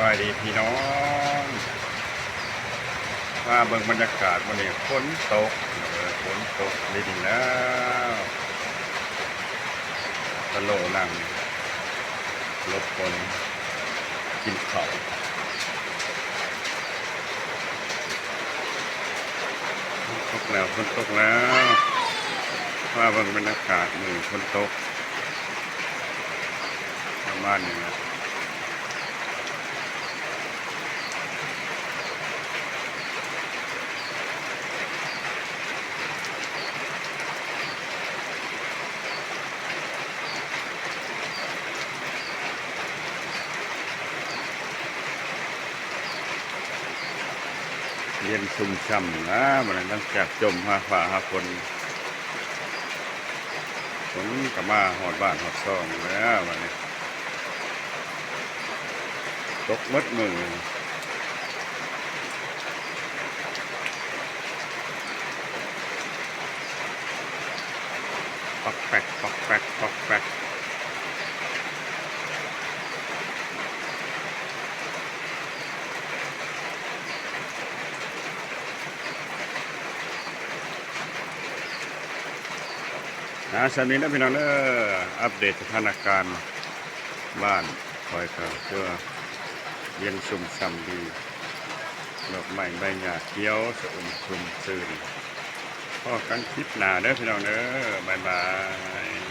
ສະບາຍດີພີ່ນ້ອງ ມາເບິ່ງບັນຍາກາດມື້ນີ້ ຝົນຕົກ ເອີ ຝົນຕົກລິນແລ້ວ ສະໂລນັ່ງຫຼົບຝົນ ກິນເຂົ້າ ຝົນຕົກແລ້ວ ຝົນຕົກແລ້ວ ມາເບິ່ງບັນຍາກາດມື້ຝົນຕົກ ປະມານນີ້ແຫຼະ ເຢັນຊຸ່ມຊ່ຳນະ ບັດນີ້ ຫຼັງຈາກຈົ່ມຫາຟ້າຫາຝົນ ຝົນກໍມາຮອດບ້ານຮອດຊ່ອງແລ້ວບັດນີ້ ຕົກໝົດມື້ ປອກແປກ ປອກແປກ ປອກແປກ. ອ່າ ສ່ຳນີ້ເດີພີ່ນ້ອງເດີ ອັບເດດສະຖານະການບ້ານຂ້ອຍກໍຖືວ່າເຢັນຊຸ່ມຊ່ຳດີ ດອກໄມ້ໃບຫຍ້າຂຽວຊະອຸ່ມຊຸ່ມຊື່ນ. ພໍ້ກັນຄລິບໜ້າເດີພີ່ນ້ອງເດີ ບາຍບາຍ.